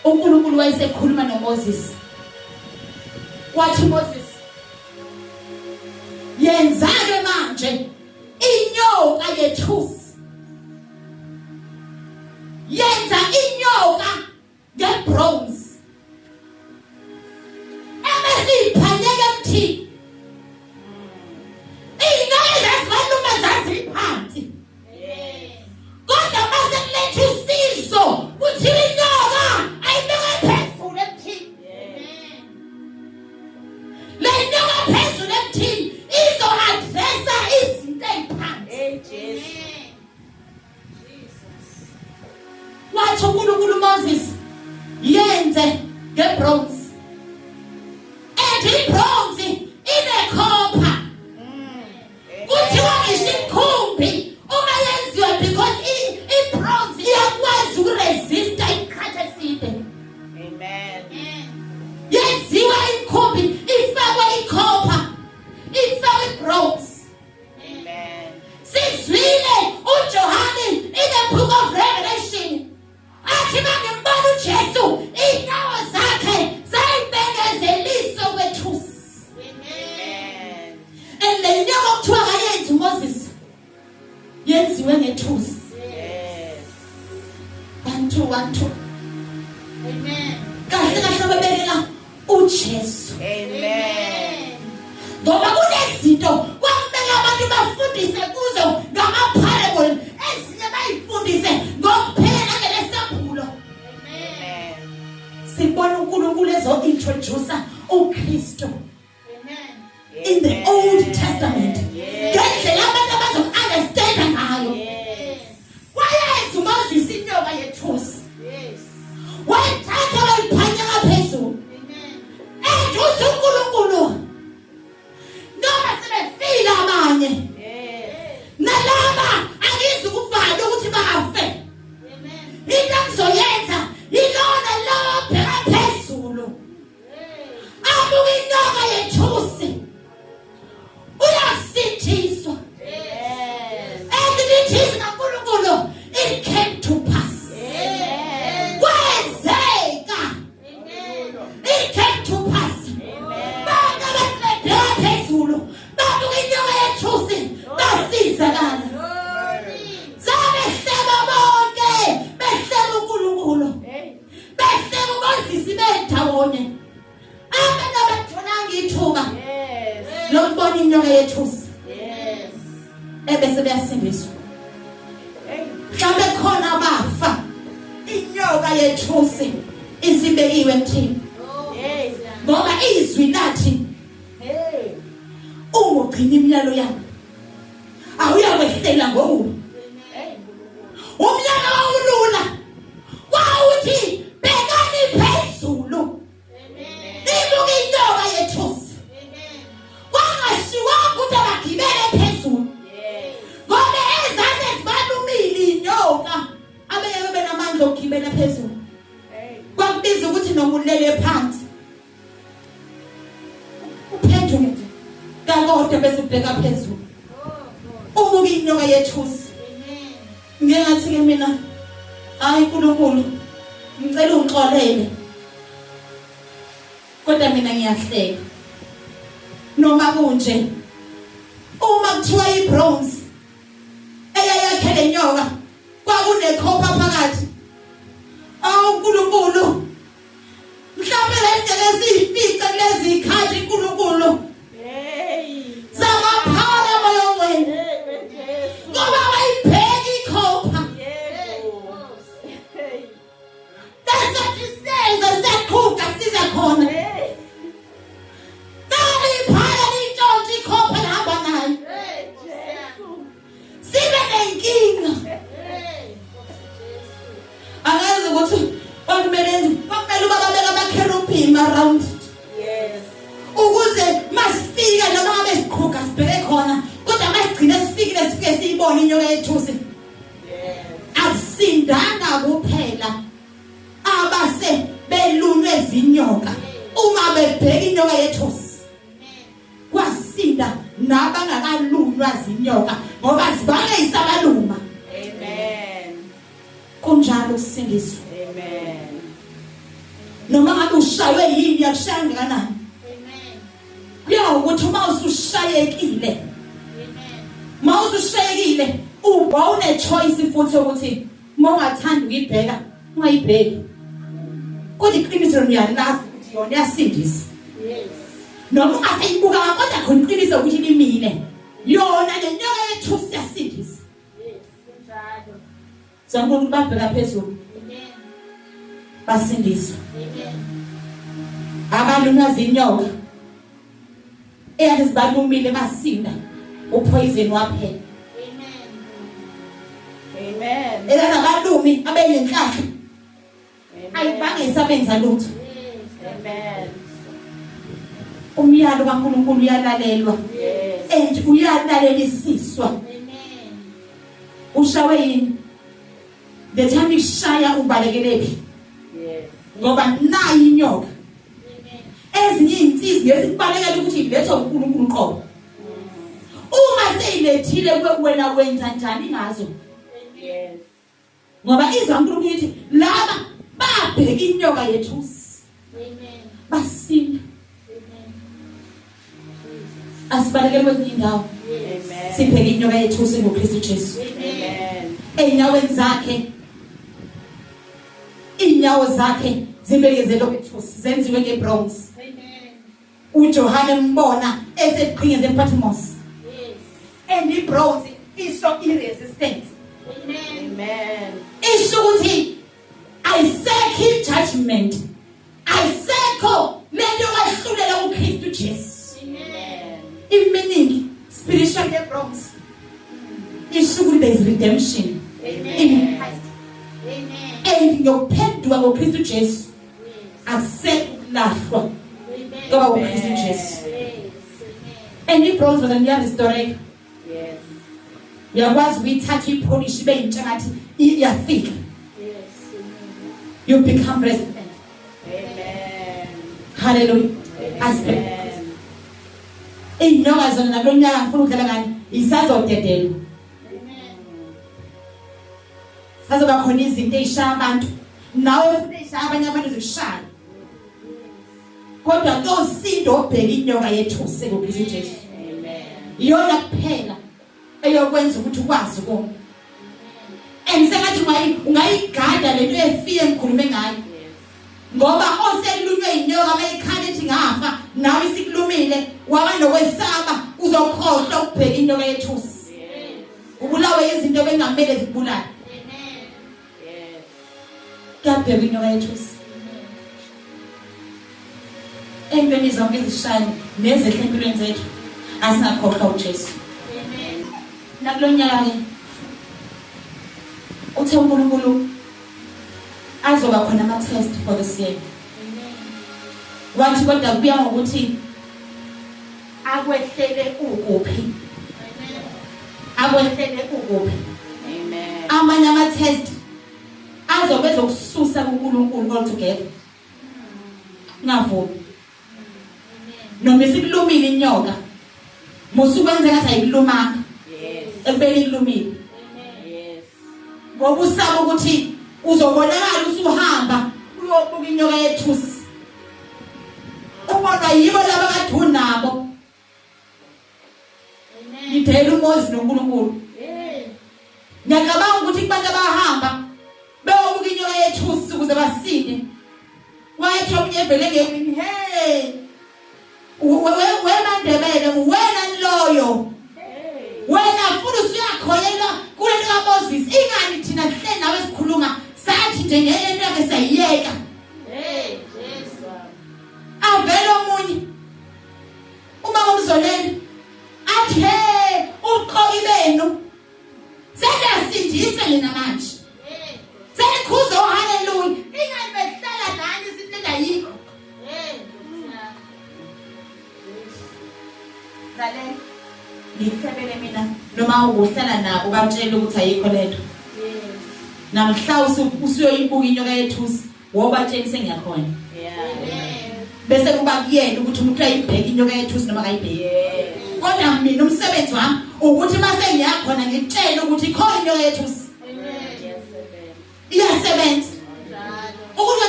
uNkulunkulu wayesekhuluma noMoses. Wathi Moses, yenza-ke manje inyoka yethusi, yenza inyoka ngebronze ebese iphanyeka emthini. Iy'nyoka ezazibaluma zaziphansi, kodwa mase kuletha usizo kuthiwa inyoka ayibeke phezulu emthini. Le nyoka phezulu emthini izo-addressa izinto ey'phansi. Wathi uNkulunkulu Moses, yenze ngebronze, and ibronze inekhopha. Kuthiwa ngisho imikhumbi uma yenziwa, because ibronze iyakwazi ukuresista isikhathi eside. Amen. Yenziwa imikhumbi ifakwe ikhopha, ifakwe ibronze. Amen. Sizwile uJohane in the book of Revelation athi mangimbona uJesu, inyawo zakhe zayibengezelisa kwethusi. Amen. And le nyoka okuthiwa kayenzi uMoses yenziwe ngethusi. 1 2 1 2. Amen. Kahle kahle babekela uJesu. Amen. Ngoba kunezinto kwakumele abantu bafundise kuzo ngama-parable, ezinye bayifundise ngokuphela ngelesambulo. Amen. Sibona uNkulunkulu ezo-introduce uKristu Amen. in the Old Testament ngendlela abantu abazoku-understanda ngayo. Wayenza uMoses inyoka yethusi, wayithatha wayiphanyeka phezulu. Amen. And uthi uNkulunkulu, noma sebefile abanye, nalaba angizukuvala ukuthi bafe. Amen. Into engizoyenza, yilona lowo obheka phezulu abuka inyoka yethusi uyasindiswa. And lithi izwi kaNkulunkulu, it came to pass. Kwenzeka. It came to pass. Bonke abasebebheka phezulu babuka inyoka yethusi basizakala. Zabehleba bonke, behleba uNkulunkulu, behleba uMoses bendawonye. Abantu abatholanga ithuba lokubona inyoka yethusi ebese beyasindiswa. Mhlawumbe khona abafa inyoka yethusi isibekiwe emthini, ngoba izwi lathi ungugcina imiyalo yami awuyakwehlela ngokubi. Umyalo wawulula, wawuthi bhekani phezulu, ibuka inyoka yethusi. Kwangashiwanga ukuthi abagibele phezulu, ngoba ezase zibalumile inyoka abeke benamandla okugibela phezulu. Kwakubiza ukuthi noma ulele phansi uphenduke nje kakodwa bese ubheka phezulu, ubuka inyoka yethusi. Ngeke ngathi ke mina, hayi uNkulunkulu, ngicela ungixolele, kodwa mina ngiyahleka noma kunje. Uma kuthiwa ibronze eyayakhe lenyoka kwakunekhopha phakathi, awu uNkulunkulu, mhlawumbe lendlela esiyifice kulezi ikhathi, uNkulunkulu, zamaphara moya ongcwele, ngoba wayibheka ikhopha bese size siyaqhuga size khona. Nali iphara lintshontshe ikhopha lihamba nayo, sibe nenkinga. Angazi ukuthi kwakumele uba babeke amakherubhim around ukuze masifika, noma ngabe siqhuga sibheke khona, kodwa masigcine sifikile sifike siyibone inyoka yethusi. Akusindanga kuphela abase belunwe zinyoka uma bebheka inyoka yethusi, kwasinda nabangakalunwa zinyoka, ngoba zibange isabaluma. Amen. Kunjalo ukusindiswa. Amen. ushaywe yini yakushaya kangakanani. Amen. Kuya ukuthi uma usushayekile. Amen. Uma usushayekile uba une choice futhi ukuthi uma ungathanda ukuyibheka ungayibheki. Kodwa iqiniso liyalazi ukuthi yona iyasindisa. Yes. Noma ungaseyibuka kodwa khona iqiniso ukuthi limile. Yona le nyoka yethu siyasindisa. Yes, kunjalo. Sankulunkulu babheka phezulu. Amen. Basindiswa. Amen. Abalunywa zinyoka. Eyathi zibalumile basinda. Upoison waphela. Amen. Amen. Elathi abalumi abenenhlahla. Amen. Ayibange isabenza lutho. Yes. Amen. Umyalo kaNkulunkulu uyalalelwa. Yes. And uyalalelisiswa. Amen. Ushawe yini? The time ishaya ubalekelephi? Yes. Ngoba nayi inyoka. Amen. Ezinye izinsizwa ngezikubalekela ukuthi ilethwe uNkulunkulu qobo. Uma seyilethile wena wenza njani ngazo? Yes. Ngoba izwa uNkulunkulu ithi laba babheka inyoka yethusi Amen. basinda. Amen. Jesus. Asibalekele kwezinye indawo. Yes. Amen. Sibheke inyoka yethusi ngoKristu Jesu. Amen. Amen. Eyinyaweni zakhe inyawo zakhe zibekezelo kwethusi zenziwe ngebronze. Amen. uJohane mbona eseqhingeze ePatmos. Yes. And ibronze isho iresistance. Amen. Amen. Isho ukuthi ayisekho ijudgment. Ayisekho lento yokwahlulela kuKristu Jesu. Amen. Iminingi spiritual yebronze. Isho ukuthi there is redemption in Amen. Christ. Amen. And ngokuphenduka ngoKristu Jesu Yes. akusekho ukulahlwa Amen. ngoba uKristu Jesu. Yes. Amen. And ibronze wena iyarestoreka. Yes. Uyakwazi ukuyithatha uyipolish ibe yintsha ngathi iyafika. Yes. Amen. You become resident. Amen. Hallelujah. Asibheke. Amen. Iy'nyoka zona nakulo nyaka ngifuna ukudlala ngani isazodedelwa. Amen. Sazoba khona izinto ey'shaya abantu. Nawe futhi ey'shaya abanye abantu zikushaya. Kodwa kuyosinda obheka inyoka yethusi ngoKristu Jesu. Amen. Iyona kuphela eyokwenza ukuthi ukwazi ukoma. And sengathi ungayigada lento efiye ngikhulume ngayo. Yes. Ngoba oselunywe inyoka bayikhala ethi ngafa nawe isikulumile waba nokwesaba uzokhohlwa ukubheka inyoka yethusi. Yes. Ubulawe izinto bengamele zikubulale. Amen. Yes. Kuyabheka inyoka yethusi. Entweni zonke ezishaya nezehle empilweni zethu asingakhohlwa uJesu. Amen. Nakulo nyaka ke uthe uNkulunkulu azoba khona ama test for this year. Amen. Wathi kodwa kuya ngokuthi akwehlele ukuphi. Amen. Akwehlele ukuphi. Amen. Amanye ama test azobe ezokususa kuNkulunkulu altogether. Ngavumi. Amen. Noma isikulumile inyoka. Musukwenze ngathi ayikulumanga. Yes. Ekubeni ikulumile. Amen. Yes. Ngoba usaba ukuthi uzobonakala usuhamba uyobuka inyoka yethusi. Ubonwa yibo laba kade unabo. Amen. Ngidela uMoses noNkulunkulu. Hey. Ngiyacabanga ukuthi kubantu abahamba beyobuka inyoka yethusi ukuze basinde. Wayethi omunye evele ngewini, hey. Wemandebele wena loyo. Hey. Wena futhi usuyakhoyela kulento kaMoses. Ingani thina sihle nawe sikhuluma sathi nje ngeke into yakhe sayiyeka. Hey, Jesu. Avele omunye uma ngumzoleni athi hey uqoki benu seniyasindisa nina manje. Hey. Senikhuza ohaleluya. Ingani behlala nani sithi ayikho. Hey, Jesu. Lalela. Ngihlebele mina noma uhlala nabo batshela ukuthi ayikho lento. Yes. Namhla usuyoyibuka inyoka yethusi wobatshela sengiyakhona. Yeah. Amen. Bese kuba kuyena ukuthi umuntu ayibheke inyoka yethusi noma akayibheki. Yes. Kodwa mina umsebenzi wami ukuthi mase ngiyakhona ngitshele ukuthi ikhona inyoka yethusi. Amen. Yes. Amen. Iyasebenza. Njalo. Ukuthi